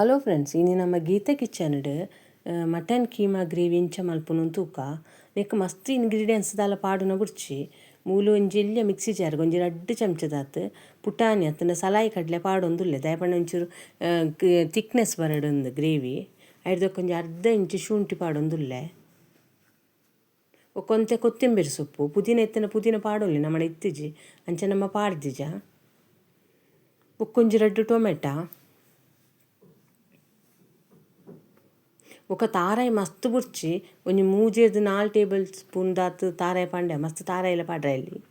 Hello friends, ಇನಿ ನಮ್ಮ Geetha kitchen mutton keema gravy ಇಂಚ ಮಲ್ಪುನು ತೂಕ. ನೆಕ್ ಮಸ್ತ್ ಇಂಗ್ರೀಡಿಯೆಂಟ್ಸ್ ದಾಲ ಪಾಡುನ ಬುಡ್ಚಿ. ಮೂಲು ಒಂಜಿ ಎಲ್ಯ ಮಿಕ್ಸಿ ಜಾರ್ಗ್ ಒಂಜಿ ರಡ್ಡ್ ಚಮಚದಾತ್ ಪುಟಾಣಿ ಅತ್ತಂಡ ಸಲಾಯಿ ಕಡಲೆ ಪಾಡೊಂದುಲ್ಲೆ. ದಾಯೆ ಒಂಚೂರು ಥಿಕ್ನೆಸ್ ಬರಡೊಂದು ಗ್ರೇವಿ. ಐಡ್ದೊಕ್ಕ ಒಂಜಿ ಅರ್ಧ ಇಂಚು ಶುಂಠಿ ಪಾಡೊಂದುಲ್ಲೆ. ಒಂತೆ ಕೊತ್ತಂಬರಿ ಸೊಪ್ಪು, ಪುದೀನ ಇತ್ತಿನ ಪುದೀನ ಪಾಡೊಲಿ, ನಮ್ಮಡ ಇತ್ತಿಜಿ ಅಂಚ ನಮ್ಮ ಪಾಡ್ದಿಜ. ಬೊಕ್ಕೊಂಜಿ ರಡ್ಡ್ ಟೊಮೆಟೊ. ಬೊಕ್ಕ ತಾರಾಯಿ ಮಸ್ತ್ ಬುಡ್ಚಿ ಒಂಜಿ ಮೂಜೆರ್ದ್ 4 ಟೇಬಲ್ ಸ್ಪೂನ್ ದಾತ್ ತಾರಾಯಿ ಪಾಂಡೆ, ಮಸ್ತ್ ತಾರಾಯಿಲ ಪಾಡ್ರೆ ಇಲ್ಲಿ.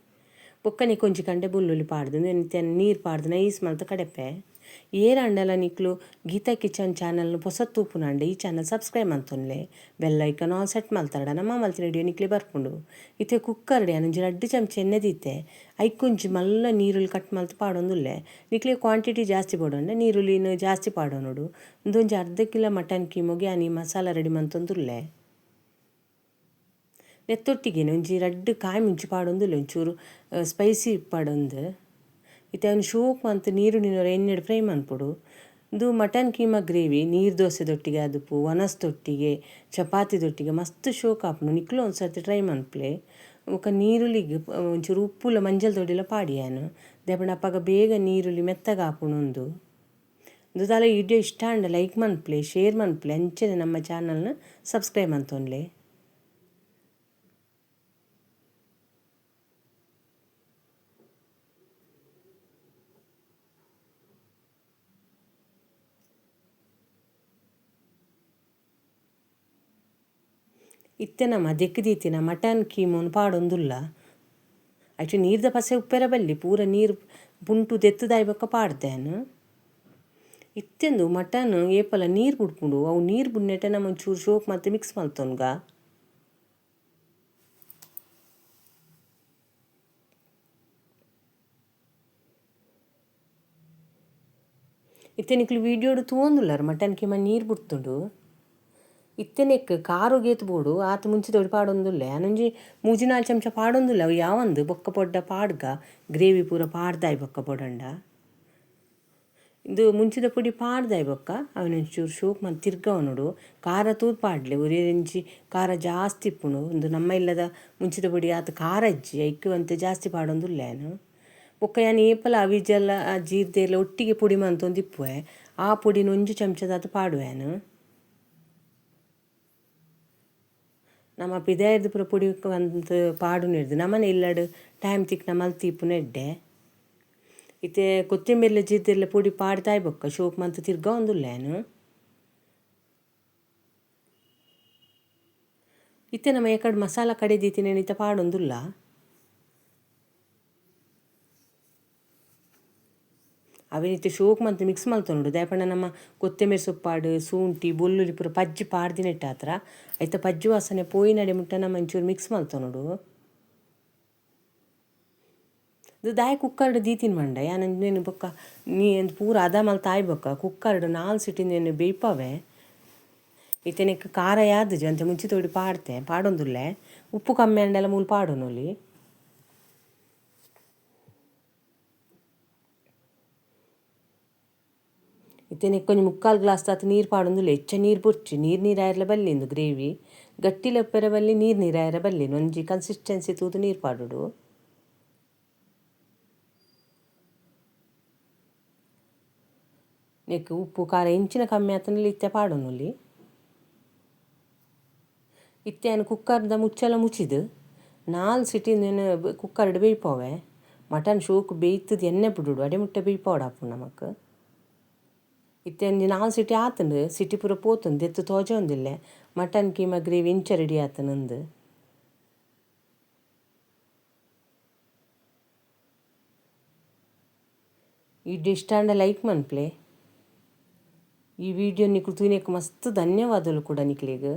ಬೊಕ್ಕ ನಿಕೊಂಜಿ ಕಂಡೆ ಬುಲ್ಲುಲಿ ಪಾಡ್ದು ನೀರು ಪಾಡ್ದು ನೈಸ್ ಮಲ್ತ್ ಕಡೆಪೆ. ಏರಾಂಡಲ ನಿಕ್ಲು ಗೀತಾ ಕಿಚನ್ ಚಾನಲ್ನ ಪೊಸ ತೂಪುನಾಂಡ ಈ ಚಾನಲ್ ಸಬ್ಸ್ಕ್ರೈಬ್ ಮಲ್ತೊನ್ಲೆ, ಬೆಲ್ ಐಕನ್ ಆಲ್ ಸೆಟ್ ಮಲ್ತಾಡ ನಮ್ಮ ಮಲ್ತಿನ ವಿಡಿಯೋ ನಿಕ್ಲೆ ಬರ್ಪುಂಡು. ಇತ್ತೆ ಕುಕ್ಕರ್ ಡ್ ಒಂಜಿ 2 ಚಮಚ ಎಣ್ಣೆ ದೀತೆ, ಐಕೊಂಜಿ ಮಲ್ಲ ನೀರುಳ್ಳಿ ಕಟ್ ಮಲ್ತ್ ಪಾಡೊಂದುಲ್ಲೆ. ನಿಕ್ಲೆ ಕ್ವಾಂಟಿಟಿ ಜಾಸ್ತಿ ಪಾಡೊಂಡ ನೀರುಳ್ಳಿನ ಜಾಸ್ತಿ ಪಾಡೊನೊಡು. ಉಂದೊಂಜಿ ಅರ್ಧ ಕಿಲೋ ಮಟನ್ ಕೀಮೊಗೆ ಆನಿ ಮಸಾಲ ರೆಡಿ ಮಲ್ತೊಂದುಲ್ಲೆ. ನೆತ್ತೊಟ್ಟಿಗೆ ಒಂಜಿ 2 ಕಾಯಿ ಮುಂಚಿ ಪಾಡೊಂದುಲ್ಲೆ, ಒಂಚೂರು ಸ್ಪೈಸಿ ಪಾಡೊಂದು. ಇತ್ತೆ ಅವ್ನು ಶೋಕ್ ಮಂತ್ ನೀರುಳ್ಳಿನೊರ ಎಣ್ಣೆಡ್ ಫ್ರೈ ಮನ್ಪೊಡು. ಇಂದು ಮಟನ್ ಕೀಮಾ ಗ್ರೇವಿ ನೀರು ದೋಸೆ ದೊಟ್ಟಿಗೆ ಅದುಪು, ಒಣಸ್ ದೊಟ್ಟಿಗೆ, ಚಪಾತಿ ದೊಟ್ಟಿಗೆ ಮಸ್ತ್ ಶೋಕ್ ಆಪುಂಡು. ನಿಕ್ಲು ಒಂದು ಸರ್ತಿ ಟ್ರೈ ಮನ್ಪುಲೆ. ಬೊಕ್ಕ ನೀರುಳ್ಳಿಗ್ ಒಂಚೂರು ಉಪ್ಪುಲ ಮಂಜಲ್ ದೊಡಿಲ ಪಾಡಿಯಾನು ದಾಯೆ ಅಪಗ ಬೇಗ ನೀರುಳ್ಳಿ ಮೆತ್ತಗ ಆಪುಂಡು. ಉಂದು ಇಂದು ದಾಲ ವಿಡಿಯೋ ಇಷ್ಟ ಆಂಡ ಲೈಕ್ ಮನ್ಪುಲೆ, ಶೇರ್ ಮನ್ಪುಲೆ, ಅಂಚನೆ ನಮ್ಮ ಚಾನಲ್ನ ಸಬ್ಸ್ಕ್ರೈಬ್ ಮಲ್ತೊನ್ಲೆ. ಇತ್ತೆ ನಮ್ಮ ದೆಕ್ಕ್ ದೀತಿನ ಮಟನ್ ಕೀಮೊನು ಪಾಡೊಂದುಲ್ಲ. ಐಟ್ ನೀರ್ದ ಪಸೆ ಉಪ್ಪೆರ ಬಲ್ಲಿ, ಪೂರ ನೀರು ಪುಂಟು ದೆತ್ತುದಾಯಿ ಬೊಕ್ಕ ಪಾಡ್ದೇನು. ಇತ್ತೆಂದು ಮಟನ್ ಏಪಲ ನೀರು ಬುಡ್ಪುಂಡು, ಅವು ನೀರು ಬುಡ್ನೆಟ ನಮ್ಮ ಒಂಚೂರು ಶೋಕ್ ಮಲ್ತ್ ಮಿಕ್ಸ್ ಮಲ್ತೊನ್ಗ. ಇತ್ತೆ ನಿಕ್ಲು ವೀಡಿಯೋಡು ತೂವೊಂದುಲ್ಲರ್ ಮಟನ್ ಕೀಮಾ ನೀರು ಬುಡ್ತುಂಡು. ಇತ್ತೆನೆಕ್ ಕಾರು ಗೇತ್ ಬೋಡು ಆತ್ ಮುಂಚಿದೊಡಿ ಪಾಡೊಂದುಲ್ಲೆ. ಆನೊಂಜಿ 3-4 ಚಮಚ ಪಾಡೊಂದುಲ್ಲೆ, ಅವು ಯಾವಂದು ಬೊಕ್ಕ ಪೊಡ್ಡ ಪಾಡ್ಗ ಗ್ರೇವಿ ಪೂರ ಪಾಡ್ದಾಯಿ ಬೊಕ್ಕ ಪೊಡಂಡ. ಇಂದು ಮುಂಚಿದ ಪೊಡಿ ಪಾಡ್ದಾಯಿ ಬೊಕ್ಕ ಅವನೊಂಚೂರು ಶೋಕ್ ಮಲ್ತ್ ತಿರ್ಗವನೊಡು. ಖಾರ ತೂದು ಪಾಡ್ಲೆ, ಒರಿಯೊಂಜಿ ಖಾರ ಜಾಸ್ತಿ ಇಪ್ಪುಂಡು. ಉಂದು ನಮ್ಮ ಇಲ್ಲದ ಮುಂಚಿದ ಪೊಡಿ ಆತ್ ಖಾರ ಇಜ್ಜಿ, ಐಕ್ ಒಂತೆ ಜಾಸ್ತಿ ಪಾಡೊಂದುಲ್ಲೆ ಯಾನ್. ಬೊಕ್ಕ ಯಾನ್ ಏಪಲ ಅವಿಜಲ ಜೀರ್ದೆಲ ಒಟ್ಟಿಗೆ ಪೊಡಿ ಮಲ್ತೊಂದಿಪ್ಪುವೆ, ಆ ಪೊಡಿನ ಒಂಜಿ ಚಮಚದಾತ್ ಪಾಡುವೆ ಯಾನ್. ನಮ್ಮ ಪಿದಾಯ್ದ ಪೂರ ಪೊಡಿ ಅಂತ್ ಪಾಡುನಿರ್ದು ನಮ್ಮನೆ ಇಲ್ಲಡ್ ಟೈಮ್ ತಿಕ್ನ ಮಲ್ತಿ ಇಪ್ಪುನ ಎಡ್ಡೆ. ಇತ್ತೆ ಕೊತ್ತಂಬರಿ ಜೀರ್ದೆಲ್ಲ ಪೊಡಿ ಪಾಡ್ದಾಯಿ ಬೊಕ್ಕ ಶೋಕ್ ಮಲ್ತ್ ತಿರ್ಗವೊಂದುಲ್ಲೆ ಯಾನ್. ಇತ್ತೆ ನಮ್ಮ ಎಕಡ್ ಮಸಾಲ ಕಡೆ ದೀತಿನ ಇತ್ತೆ ಪಾಡೊಂದುಲ್ಲ. ಅವೆನಿತ್ತೆ ಶೋಕ್ ಮಲ್ತ್ ಮಿಕ್ಸ್ ಮಲ್ತೊನೊಡು. ದಾಯೆ ಪಂಡ ನಮ್ಮ ಕೊತ್ತಂಬರಿ ಸೊಪ್ಪಾಡು ಶುಂಠಿ ಬೊಲ್ಲುಲಿ ಪೂರ ಪಜ್ಜಿ ಪಾಡ್ದಿನೆಟ್ಟಾತ್ರ ಐತ ಪಜ್ಜಿ ವಾಸನೆ ಪೋಯಿನಡೆ ಮುಟ್ಟ ನಮ್ಮ ಒಂಚೂರು ಮಿಕ್ಸ್ ಮಲ್ತೊನೊಡು. ಇದು ದಾಯೆ ಕುಕ್ಕರ್ಡ್ ದೀತಿನ ಪಂಡ ಯಾನ್ ಅಂಚನೆ ಬೊಕ್ಕ ನೀ ಪೂರ ಅದ ಮಲ್ತ್ ಆಯಿ ಬೊಕ್ಕ ಕುಕ್ಕರ್ಡ್ 4 ಸಿಟಿ ನೇನು ಬೇಯ್ಪಾವೆ. ಇತ್ತೆ ನೆಕ್ ಖಾರ ಯಾದಿಜಿ ಅಂಚ ಮುಂಚಿ ತೋಡಿ ಪಾಡ್ತೆ ಪಾಡೊಂದುಲ್ಲೆ. ಉಪ್ಪು ಕಮ್ಮಿ ಆಂಡಲ ಮೂಲು ಪಾಡೊನೊಲಿ. ಇತ್ತೆ ನೆಕ್ ಒಂಜಿ 3/4 ಗ್ಲಾಸ್ ದಾತ್ ನೀರು ಪಾಡೊಂದುಲ್ಲೆ. ಹೆಚ್ಚ ನೀರು ಬೊರ್ಚಿ, ನೀರು ನೀರು ಆಯೆರ್ಲ ಬಲ್ಲಿ ಇಂದು ಗ್ರೇವಿ. ಗಟ್ಟಿಲ ಉಪ್ಪೆರೆ ಬಲ್ಲಿ, ನೀರು ನೀರು ಆಯೆರ ಬಲ್ಲಿ, ಒಂಜಿ ಕನ್ಸಿಸ್ಟೆನ್ಸಿ ತೂದು ನೀರು ಪಾಡೊಡು. ನೆಕ್ ಉಪ್ಪು ಖಾರ ಇಂಚಿನ ಕಮ್ಮಿ ಆತಂಡಲ ಇತ್ತೆ ಪಾಡೊನೊಲಿ. ಇತ್ತೆ ಯಾನ್ ಕುಕ್ಕರ್ದ ಮುಚ್ಚಲ ಮುಚ್ಚಿದ್ 4 ಸಿಟಿ ನೇನು ಕುಕ್ಕರ್ಡ್ ಬೇಯ್ಪಾವೆ. ಮಟನ್ ಶೋಕ್ ಬೇಯ್ತದ್ ಎಣ್ಣೆ ಬುಡೊಡು, ಅಡೆ ಮುಟ್ಟ ಬೇಯ್ಪಾವೊಡಾಪುಂಡು ನಮಕ್. ಇತ್ತೆ ಒಂಜಿ 4 ಸಿಟಿ ಆತುಂಡು, ಸಿಟಿ ಪೂರ ಪೋತುಂಡು, ದೆತ್ತ್ ತೋಜೊಂದಿಲ್ಲೆ. ಮಟನ್ ಕೀಮಾ ಗ್ರೇವಿ ಇಂಚ ರೆಡಿ ಆತುಂಡು. ಈ ಡಿಶ್ ಆಂಡ ಲೈಕ್ ಮನ್ಪುಲೆ. ಈ ವಿಡಿಯೋ ನಿಕುಲು ತೂಯಿನೆಕ್ ಮಸ್ತ್ ಧನ್ಯವಾದಲು ಕೂಡ ನಿಕ್ಲೆಗ್.